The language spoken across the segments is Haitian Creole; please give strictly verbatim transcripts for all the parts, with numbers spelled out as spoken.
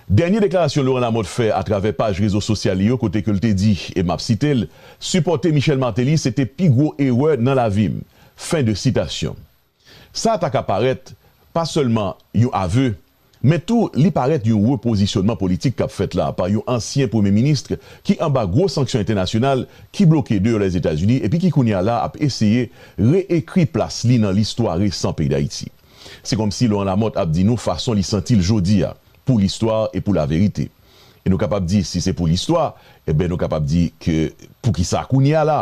Dènye deklarasyon Laurent Lamothe fè atravè paj rezo sosyal li yo, kote ke l te di, e m ap site l, "Sipòte Michel Martelly, se te pi gwo erè nan lavi m." Fen de sitasyon. Sa ta ka parèt pa sèlman yon ave, men tou li parèt yon repozisyonman politik k ap fèt la pa yon ansyen premye minis ki anba gwo sanksyon entènasyonal, ki bloke deyò Lèzetazini epi ki kounye a la ap eseye reyekri plas li nan listwa resan peyi Dayiti. Se kòmsi Laurent Lamothe ap di nou fason li santi l jodi a, pou listwa e pou laverite. E nou kapab di, si se pou listwa, enben nou kapab di ke poukisa kounye a la?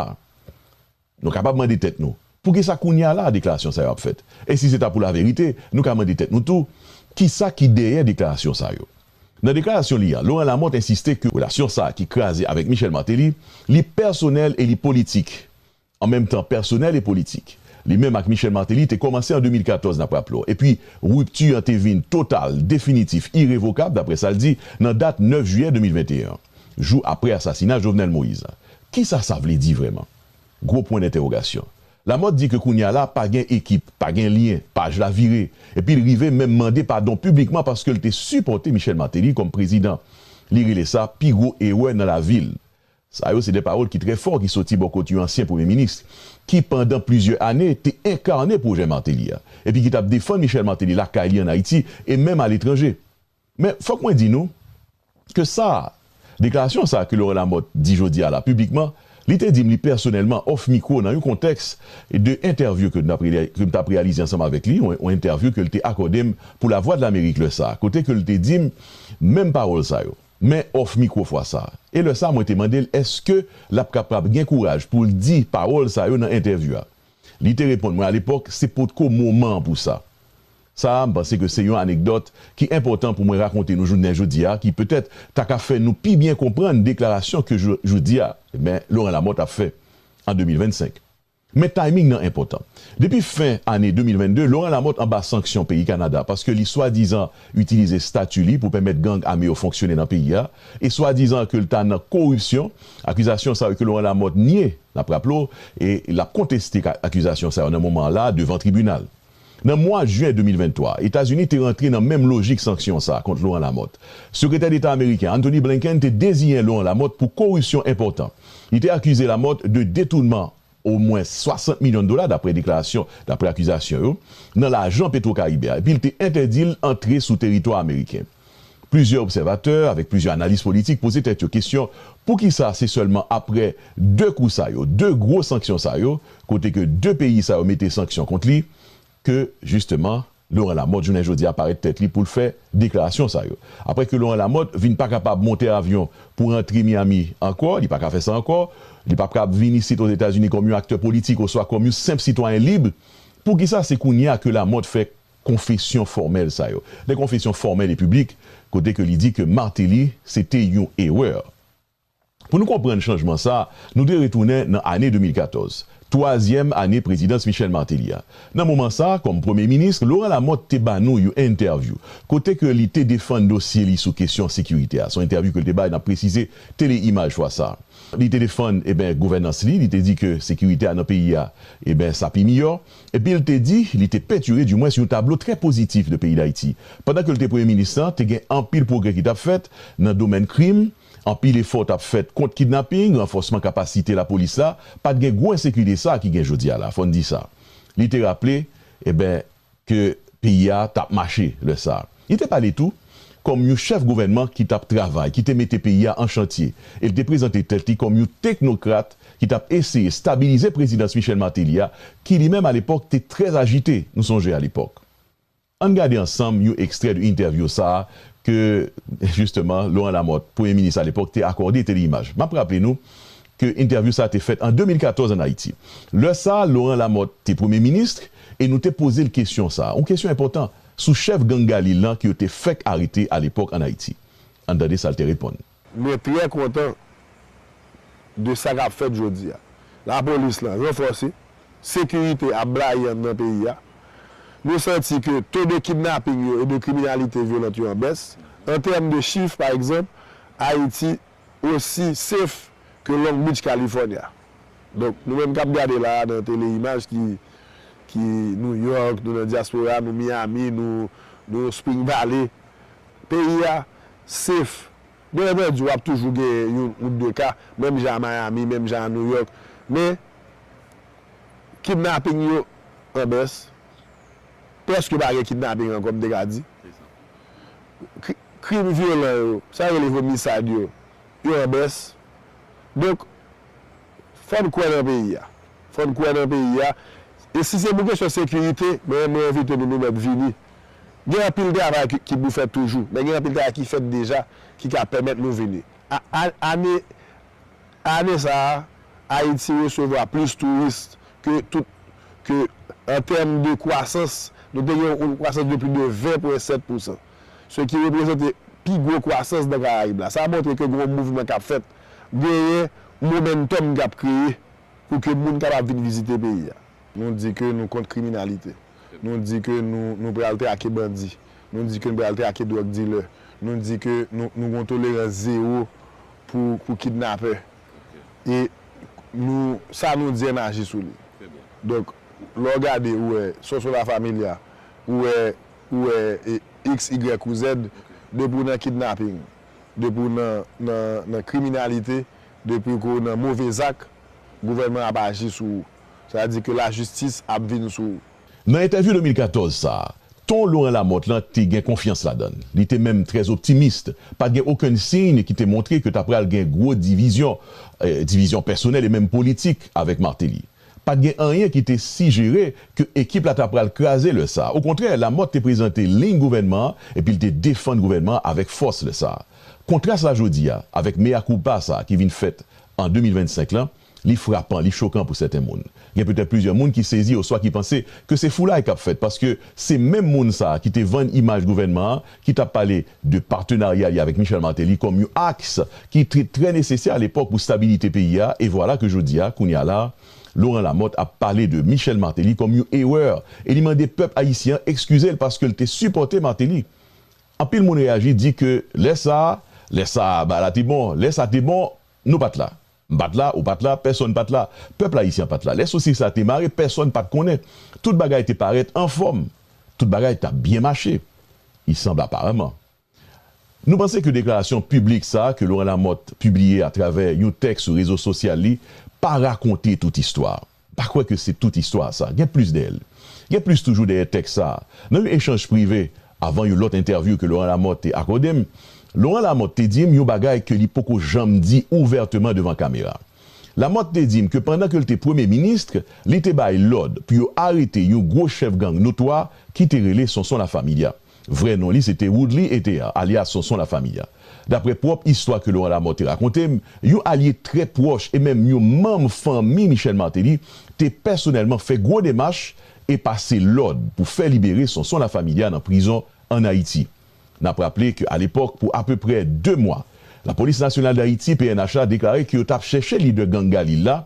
Nou kapab mande tèt nou, poukisa kounye a la deklarasyon sa yo ap fèt? E si se ta pou laverite, nou ka mande tèt nou tou, kisa ki dèyè deklarasyon sa yo? Nan deklarasyon li a, Laurent Lamothe ensiste ke relasyon sa a ki kraze avèk Michel Martelly, li pèsonèl e li politik. An menm tan, pèsonèl e politik. Li menm ak Michel Martelly te kòmanse an de mil katòz, n ap raple w. Epi, ripti an te vin total, definitif, irevokab, daprè sa l di, nan dat nèf jiyè de mil venteyen, jou apre asasina Jovenel Moïse. Kisa sa vle di vrèman? Gwo pwen dentèwogasyon. Lamothe di ke kounye a la, pa gen ekip, pa gen lyen, paj la vire. Epi l rive menm mande padon piblikman paske l te sipòte Michel Martelly kòm prezidan. Li rele sa pi gwo erè nan lavi l. Sa yo se de pawòl ki trè fò ki soti bò kot yon ansyen premye minis ki, pandan plizyè ane, te enkane pwojè Martelly a, epi ki t ap defann Michel Martelly lakay li ann Ayiti e menm aletranje. Men, fòk mwen di nou ke sa, deklarasyon sa ke Laurent Lamothe di jodi a la piblikman, li te di m li pèsonèlman off mikwo nan yon kontèks de entèvyou ke m t ap reyali-, ke m t ap reyalize ansanm avèk li, yon, yon entèvyou ke l te akòde m pou Lavwadlamerik lè sa a, kote ke l te di m menm pawòl sa yo. Men off mikwo fwa sa a. E lè sa a, mwen te mande l èske l ap kapab gen kouraj pou l di pawòl sa yo nan entèvyou a. Li te reponn mwen alepòk, se potko moman an pou sa. Sa a, m panse ke se yon anekdòt ki enpòtan pou mwen rakonte nou jounen jodi a, ki petèt ta ka fè nou pi byen konprann deklarasyon ke jo-, jodi a, ebyen, Laurent Lamothe ap fè an de mil vennsenk. Men timing nan enpòtan. Depi fen ane de mil vennde, Laurent Lamothe anba sanksyon peyi Kanada paske li swadizan itilize stati li pou pèmèt gang ame yo fonksyone nan peyi a, e swadizan ke l ta nan koripsyon. Akizasyon sa yo ke Laurent Lamothe nye, n ap raple w, e l ap konteste ka-, akizasyon sa yo nan moman an la devan tribinal. Nan mwa jen de mil venntwa, Etazini te rantre nan menm lojik sanksyon sa a kont Laurent Lamothe. Sekretè Deta ameriken Anthony Blinken te deziyen Laurent Lamothe pou koripsyon enpòtan. Li te akize Lamothe de detounman omwen swasant milyon dola, daprè deklarasyon, daprè akizasyon yo, nan lajan Petwokaribe a, epi l te entèdi l antre sou teritwa ameriken. Plizyè obsèvatè, avèk plizyè analis politik, poze tèt yo kesyon, poukisa se sèlman aprè de kou sa yo, de gwo sanksyon sa yo, kote ke de peyi sa yo mete sanksyon kont li, ke, jisteman, Laurent Lamothe, jounen jodi a, parèt tèt li pou l fè deklarasyon sa yo. Aprè ke Laurent Lamothe vin pa kapab monte avyon pou rantre Miami ankò, li pa ka fè sa ankò, li p ap ka vin isit Ozetazini kòm yon aktè politik oswa kòm yon senp sitwayen lib, poukisa se kounye a ke Lamothe fè konfesyon fòmèl sa yo? De konfesyon fòmèl e piblik, kote ke li di ke Martelly se te yon erè. Pou nou konprann chanjman sa a, nou dwe retounen nan ane de mil katòz, twazyèm ane prezidans Michel Martelly a. Nan moman sa a, kòm premye minis, Laurent Lamothe te ba nou yon entèvyou, kote ke li te defann dosye li sou kesyon sekirite a. Se yon entèvyou ke l te bay, n ap presize, Tele Imaj fwa sa a. Li te defann, eben, gouvènans li, li te di ke sekirite a nan peyi a, eben, sa pi miyò. Epi l te di, li te pentire, dimwens, yon tablo trè pozitif de peyi Dayiti. Pandan ke l te premye minis lan, te gen anpil pwogrè ki t ap fèt nan domèn krim, anpil efò t ap fèt kont kidnaping, ranfòsman kapasite lapolis la, pa t gen gwo ensekirite sa a ki gen jodi a la, fò n di sa. Li te raple, eben, ke peyi a t ap mache lè sa a. Li te pale tou kòm yon chèf gouvènman ki t ap travay, ki te mete peyi a an chantye, e l te prezante tèt li kòm yon teknokrat ki t ap eseye stabilize prezidans Michel Martelly a, ki li menm alepòk te trè ajite, nou sonje alepòk. Ann gade ansanm yon ekstrè de entèvyou sa a ke, jisteman, Laurent Lamothe, premye minis alepòk, te akòde Tele Imaj. M ap raple nou ke entèvyou sa a te fèt an de mil katòz ann Ayiti. Lè sa a, Laurent Lamothe te premye minis e nou te poze l kesyon sa a, yon kesyon enpòtan, sou chèf gang Galil lan ke yo te fèk arete alepòk ann Ayiti. Ann tande sa l te reponn. Mwen trè kontan de sa k ap fèt jodi a. Lapolis lan ranfòse, sekirite ap blayi anndan peyi a. Nou santi ke to de kidnaping yo e de kriminalite vyolant yo an bès. An tèm de chif, pa egzanp, Ayiti osi safe ke Long Beach, California. Donk, nou menm k ap gade la a nan Tele Imaj ki, ki New York, nou nan dyaspora, nou Miami, nou, nou Spring Valley, peyi a safe. Byen antandi, w ap toujou gen youn ou de ka, menm jan a Miami, menm jan a New York. Men, kidnaping yo an bès. Prèske pa gen kidnaping ankò, m te ka di. Kri- Krim vyolan yo, sa yo rele homicide yo, yo an bès. Donk, fò n kwè nan peyi a. Fò n kwè nan peyi a. E si se pou kesyon sekirite, mwen, mwen envite nou, nou mèt vini. Gen anpil travay ki, ki pou fèt toujou, men gen anpil travay ki fèt deja ki ka pèmèt nou vini. A, a, ane, ane sa a, Ayiti resevwa plis touris ke tout, ke an tèm de kwasans, nou te gen yon kwasans de plis de ven pwen sèt pousan, se ki reprezante pi gwo kwasans nan Karayib la. Sa montre ke gen yon mouvman k ap fèt, genyen momentum k ap kreye pou ke moun kapab vin vizite peyi a. Nou di ke nou kont kriminalite. Nou di ke nou, nou pral trake bandi. Nou di ke nou pral trake drug dealer. Nou di ke nou, nou gon tolerans zewo pou, pou kidnapè. E nou, sa nou di, ann aji sou li. Donk, lè w gade, ou wè Sonson La Familia, ou wè, ou wè e, X, Y ou Z, depi w nan kidnaping, depi w nan, nan, nan kriminalite, depi ke w nan move zak, gouvènman ap aji sou ou. Sa vle di ke lajistis ap vin sou ou. Nan entèvyou de mil katòz sa a, ton Laurent Lamothe lan te gen konfyans ladan l. Li te menm trè optimis. Pa t gen okenn siy ki te montre ke ta pral gen gwo divizyon, eh, divizyon pèsonèl e menm politik avèk Martelly. Pa t gen anyen ki te sijere ke ekip la ta pral kraze lè sa a. Okontrè, Lamothe te prezante liy gouvènman an epi l te defann gouvènman an avèk fòs lè sa a. Kontras la jodi a, avèk mea culpa sa a ki vin fèt an de mil vennsenk lan, li frapan, li chokan pou sèten moun. Gen petèt plizyè moun ki sezi oswa ki panse ke se foulay k ap fèt, paske se menm moun sa a ki te vann imaj gouvènman an, ki t ap pale de patenarya li avèk Michel Martelly kòm yon aks ki te trè nesesè alepòk pou stabilite peyi a, e vwala ke jodi a, kounye a la, Laurent Lamothe ap pale de Michel Martelly kòm yon erè, e li mande pèp ayisyen an ekskize l paske l te sipòte Martelly. Anpil moun reyaji, di ke lè sa a, lè sa a, bagay la te bon, lè sa te bon, nou pa t la. M pa t la, ou pa t la, pèsonn pa t la. Pèp ayisyen an pa t la. Lè sosis la te mare, pèsonn pa t konnen. Tout bagay te parèt anfòm. Tout bagay t ap byen mache. I sanble aparaman. Nou panse ke deklarasyon piblik sa a ke Laurent Lamothe pibliye atravè yon tèks sou rezo sosyal li pa rakonte tout istwa a. Pa kwè ke se tout istwa sa. Gen plis dèyè l. Gen plis toujou dèyè tèks sa a. Nan yon echanj prive, avan yon lòt entèvyou ke Laurent Lamothe te akòde m, Laurent Lamothe te di m yon bagay ke li poko janm di ouvèteman devan kamera. Lamothe te di m ke pandan ke l te premye minis, li te bay lòd pou yo arete yon gwo chèf gang notwa ki te rele Sonson La Familia. Vrè non li se te Woodly Ethéard, alyas Sonson La Familia. Daprè pwòp istwa ke Laurent Lamothe te rakonte m, yon alye trè pwòch e menm yon manm fanmi Michel Martelly te pèsonèlman fè gwo demach e pase lòd pou fè libere Sonson La Familia nan prizon ann Ayiti. N ap raple ke alepòk, pou apeprè de mwa, Lapolis Nasyonal d Ayiti, P N H, la deklare ke yo t ap chèche lidè gang Galil la,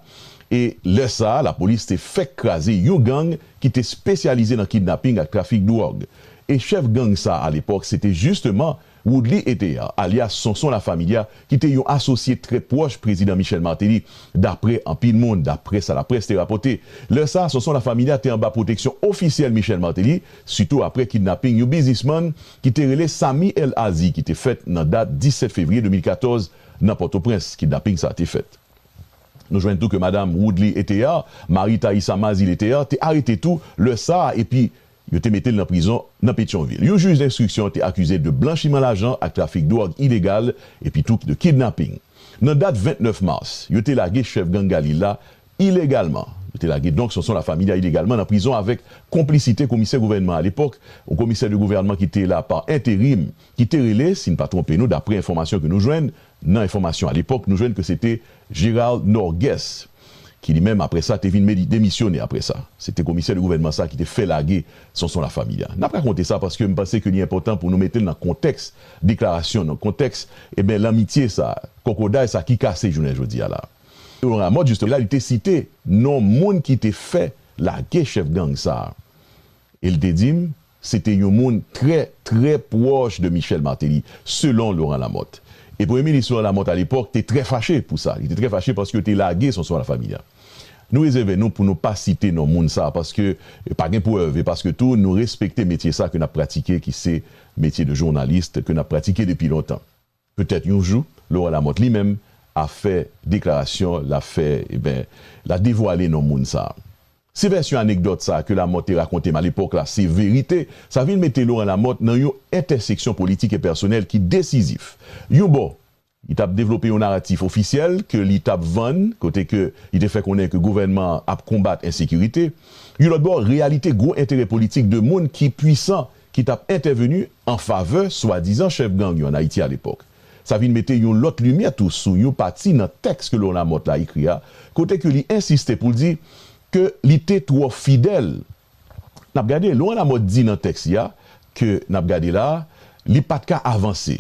e lè sa a, lapolis te fèk kraze yon gang ki te espesyalize nan kidnaping ak trafik dwòg. E chèf gang sa a alepòk, se te jisteman Woodly Ethéard, alyas Sonson La Familia, ki te yon asosye trè pwòch prezidan Michel Martelly, daprè anpil moun, daprè sa laprès te rapòte. Lè sa a, Sonson La Familia te anba pwoteksyon ofisyèl Michel Martelly, sitou aprè kidnaping yon biznismann ki te rele Samy El Azi, ki te fèt nan dat disèt fevriye de mil katòz nan Pòtoprens. Kidnaping sa a te fèt. Nou jwenn tou ke madanm Woodly Ethéard, mari Thaïssa Mazil Ethéard, te arete tou lè sa a, epi yo te mete l nan prizon nan Petyonvil. Yon jij denstriksyon te akize de blanchiman lajan ak trafik dwòg ilegal, epi tou de kidnaping. Nan dat vennèf mas, yo te lage chèf gang Galil la ilegalman. Yo te lage donk Sonson La Familia ilegalman nan prizon avèk konplisite komisè gouvènman alepòk, yon komisè de gouvènman ki te la pa enterim, ki te rele, si n pa twonpe nou, daprè enfòmasyon ke nou jwenn, nan enfòmasyon alepòk, nou jwenn ke se te Gérald Norgues, ki li menm, aprè sa, te vin medi- demisyone aprè sa. Se te komisè de gouvènman sa ki te fè lage Sonson La Familia. N ap rakonte sa paske m panse ke li enpòtan pou nou mete l nan kontèks deklarasyon, nan kontèks, eben, lanmitye sa, kokoday sa ki kase jounen jodi a la. Laurent Lamothe, jisteman, la, li te site non moun ki te fè lage chèf gang sa a. E l te di m, se te yon moun trè, trè pwòch de Michel Martelly, selon Laurent Lamothe. E Premye Minis Laurent Lamothe, alepòk, te trè fache pou sa. Li te trè fache paske yo te lage Sonson La Familia. Nou rezève nou pou nou pa site non moun sa, paske pa gen prèv, e paske tou nou respekte metye sa ke n ap pratike, ki se metye de jounalis ke n ap pratike depi lontan. Petèt yon jou, Laurent Lamothe li menm a fè deklarasyon, l a fè, eben, l a devwale non moun sa a. Si vèsyon anekdòt sa a ke Lamothe te rakonte m alepòk la se verite, sa vin mete Laurent Lamothe nan yon entèseksyon politik e pèsonèl ki desizif. Yon bò, li t ap devlope yon naratif ofisyèl ke li t ap vann, kote ke li te fè konnen ke gouvènman an ap konbat ensekirite. Yon lòt bò, reyalite gwo enterè politik de moun ki pwisan ki t ap entèveni an favè swadizan chèf gang yo ann Ayiti alepòk. Sa vin mete yon lòt limyè tou sou yon pati nan tèks ke Laurent Lamothe la ekri a, kote ke li ensiste pou l di ke li te twò fidèl. N ap gade, Laurent Lamothe di nan tèks li a, ke n ap gade la a, li pa t ka avanse.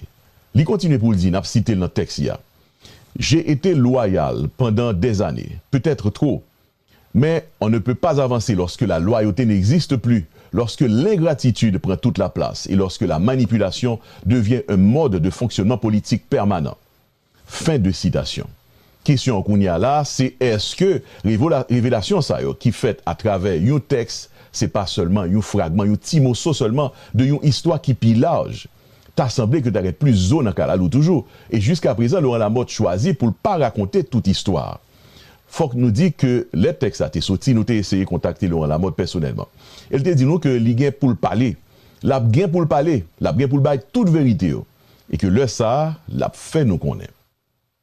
Li kontinye pou l di, n ap site l nan tèks li a, J'ai été loyal pendant des années, peut-être trop, mais on ne peut pas avancer lorsque la loyauté n'existe plus, lorsque l'ingratitude prend toute la place et lorsque la manipulation devient un mode de fonctionnement politique permanent. Fin de citation. Kesyon an kounye a la a, se èske revola- revelasyon sa yo ki fèt atravè yon tèks, se pa sèlman yon fragman, yon ti moso sèlman de yon istwa ki pi laj? Ta sanble ke ta gen plis zo nan kalalou toujou. E jiskaprezan, Laurent Lamothe chwazi pou l pa rakonte tout istwa a. Fòk nou di ke lè tèks la te soti, nou te eseye kontakte Laurent Lamothe pèsonèlman. E l te di nou ke li gen pou l pale. L ap gen pou l pale. L ap gen pou l bay tout verite yo. E ke lè sa a, l ap fè nou konnen.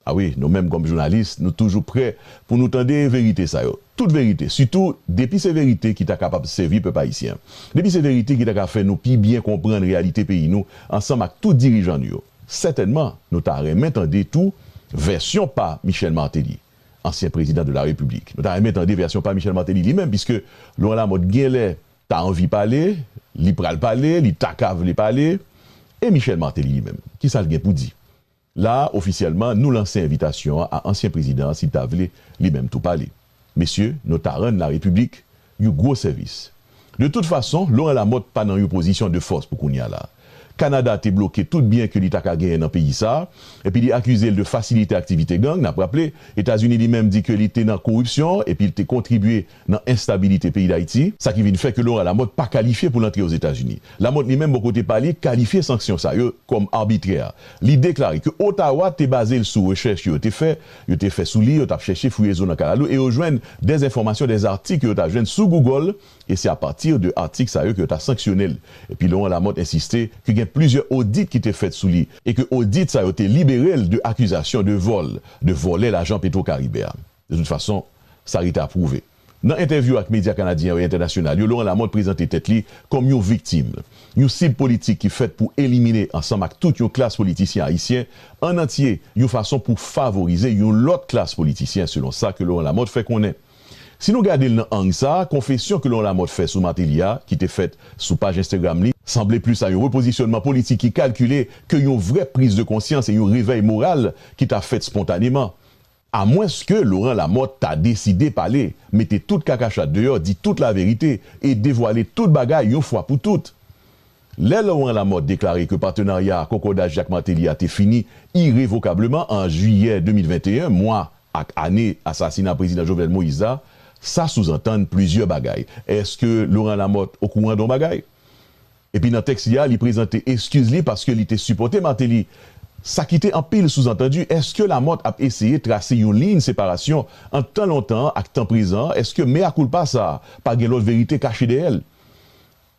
A wi, nou menm kòm jounalis, nou toujou prè pou nou tande verite sa yo. Tout verite, sitou depi se verite ki ta kapab sèvi pèp ayisyen an. Depi se verite ki ta ka fè nou pi byen konprann reyalite peyi nou ansanm ak tout dirijan nou yo. Sètènman, nou ta renmen tande tou vèsyon pa Michel Martelly, ansyen prezidan de la Repiblik. Nou ta renmen tande vèsyon pa Michel Martelly li menm, piske Laurent Lamothe genlè ta anvi pale, li pral pale, li ta ka vle pale. E Michel Martelly li menm, kisa l gen pou di? La a, ofisyèlman, nou lanse envitasyon an a ansyen prezidan an si l ta vle li menm tou pale. Mesye, nou ta rann larepiblik yon gwo sèvis. De tout fason, Laurent Lamothe pa nan yon pozisyon de fòs pou kounye a la. Kanada te bloke tout byen ke li ta ka genyen nan peyi sa a, epi li akize l de fasilite aktivite gang. N ap raple, Etazini li menm di ke li te nan koripsyon epi l te kontribye nan enstabilite peyi Dayiti, sa ki vin fè ke Laurent Lamothe pa kalifye pou l antre Ozetazini. Lamothe li menm, bò kote pa li, kalifye sanksyon sa yo kòm abitrè. Li deklare ke Ottawa te baze l sou rechèch yo te fè, yo te fè sou li, yo t ap chèche fouye zo nan kalalou, e yo jwenn dèzenfòmasyon, dèzatik ke yo ta jwenn sou Google, e se apati de atik sa yo ke yo ta sanksyone l. Epi Laurent Lamothe ensiste ke gen plizyè odit ki te fèt sou li, e ke odit sa yo te libere l de akizasyon de vòl, de vòlè lajan Petro Caribe a. De tout fason, sa rete a pwouve. Nan entèvyou ak medya kanadyen yo e entènasyonal yo, Laurent Lamothe prezante tèt li kòm yon viktim, yon sib politik ki fèt pou elimine ansanm ak tout yon klas politisyen ayisyen an antye, yon fason pou favorize yon lòt klas politisyen, selon sa ke Laurent Lamothe fè konnen. Si nou gade l nan ang sa a, konfesyon ke Laurent Lamothe fè sou Martelly a, ki te fèt sou paj Instagram li, sanble plis a yon repozisyonman politik ki kalkile ke yon vrè priz de konsyans e yon revèy moral ki ta fèt spontaneman. Amwenske Laurent Lamothe ta deside pale, mete tout kakachat deyò, di tout laverite e devwale tout bagay yon fwa pou tout. Lè Laurent Lamothe deklare ke patenarya Kòkòda Jacques Martelly a te fini irevokableman an jiyè de mil venteyen, mwa ak ane asasina Prezidan Jovenel Moïse la, sa souzantann plizyè bagay. Èske Laurent Lamothe okouran de yon bagay? Epi nan tèks li a, li prezante eskiz li paske li te sipòte Martelly. Sa kite anpil souzantandi, èske Lamothe ap eseye trase yon liy separasyon ant tan lontan an ak tan prezan an? Èske mea culpa sa a pa gen lòt verite kache dèyè l?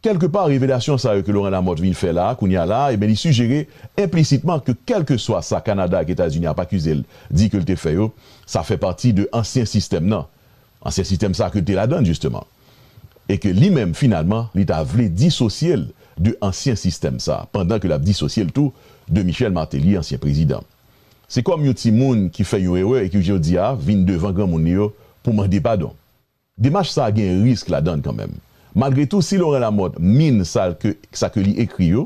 Kèlkepa, revelasyon sa yo ke Laurent Lamothe vin fè la a, kounye a la a, ebyen, li sijere enplisitman ke kèlkeswa sa Kanada ak Etazini ap akize l, di ke l te fè yo, sa fè pati de ansyen sistèm nan. Ansyen sistèm sa ke l te ladan l, jisteman. E ke li menm, finalman, li ta vle disosye l de ansyen sistèm sa, pandan ke l ap disosye l tou de Michel Martelly, ansyen prezidan. Se kòm yon timoun ki fè yon erè e ki, jodi a, vin devan granmoun li yo pou mande padon. Demach sa a gen risk ladan l kanmenm. Malgre tou, si Laurent Lamothe min sa ke, sa ke li ekri yo,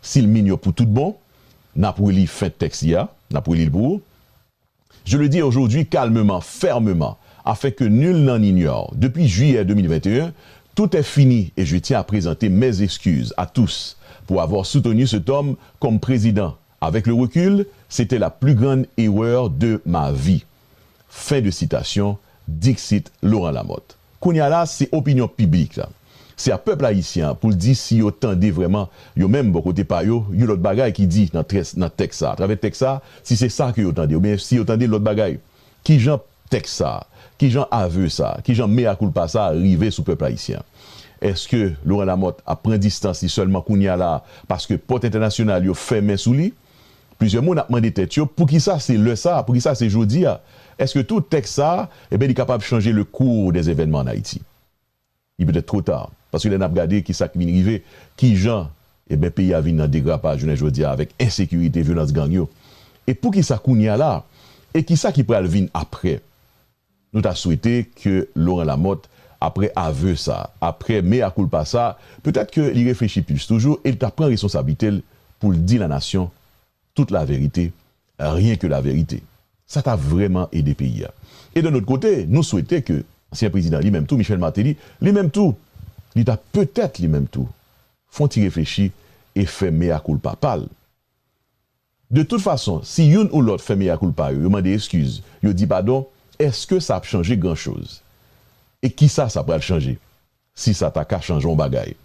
si l min yo pou tout bon, n ap reli fen tèks li a, n ap reli l pou ou. Je le dis aujourd'hui calmement, fermement, afin que nul n'en ignore. Depuis juillet deux mille vingt et un, tout est fini et je tiens à présenter mes excuses à tous pour avoir soutenu cet homme comme président. Avec le recul, c'était la plus grande erreur de ma vie. Fin de citation, dixit Laurent Lamothe. Kounye a la, se opinyon piblik la. Se a pèp ayisyen an pou l di si yo tande vrèman, yo menm, bò kote pa yo, yon lòt bagay ki di nan tèks, nan tèks sa a. Atravè tèks sa a, si se sa ke yo tande, oubyen si yo tande lòt bagay. Kijan tèks sa a, kijan ave sa a, kijan mea culpa sa a rive sou pèp ayisyen an? Èske Laurent Lamothe ap pran distans li sèlman kounye a la a, paske pòt entènasyonal yo fèmen sou li? Plizyè moun ap mande tèt yo, poukisa se lè sa a, poukisa se jodi a? Èske tou tèks sa a, ebyen, li kapab chanje le cours des événements en Haïti? Il peut être trop tard. Paske lè n ap gade ki sa k vin rive, kijan, ebyen, peyi a vin nan degrapaj jounen jodi a avèk ensekirite, vyolans gang yo. E poukisa kounye a la? E kisa ki pral vin apre? Nou ta swete ke Laurent Lamothe, apre ave sa, apre mea culpa sa, petèt ke li reflechi plis toujou e li ta pran responsablite l pou l di lanasyon tout laverite, rien que la vérité. Sa ta vrèman ede peyi a. E de lòt kote, nou swete ke ansyen prezidan li menm tou, Michel Martelly, li menm tou, li ta petèt li menm tou fè yon ti reflechi e fè mea culpa pa l. De tout fason, si youn ou lòt fè mea culpa yo, yo mande eskiz, yo di padon, èske sa ap chanje gran choz? E kisa sa pral chanje? Si sa ta ka chanje yon bagay?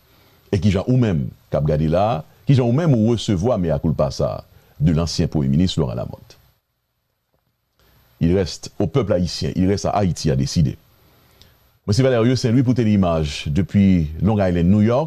E kijan ou menm k ap gade la a, kijan ou menm ou resevwa mea culpa sa a de lansyen premye minis Laurent Lamothe? Il reste au peuple haïtien, il reste à Haïti à décider. Mwen se Valerio Saint-Louis pou Tele Imaj depi Long Island, New York.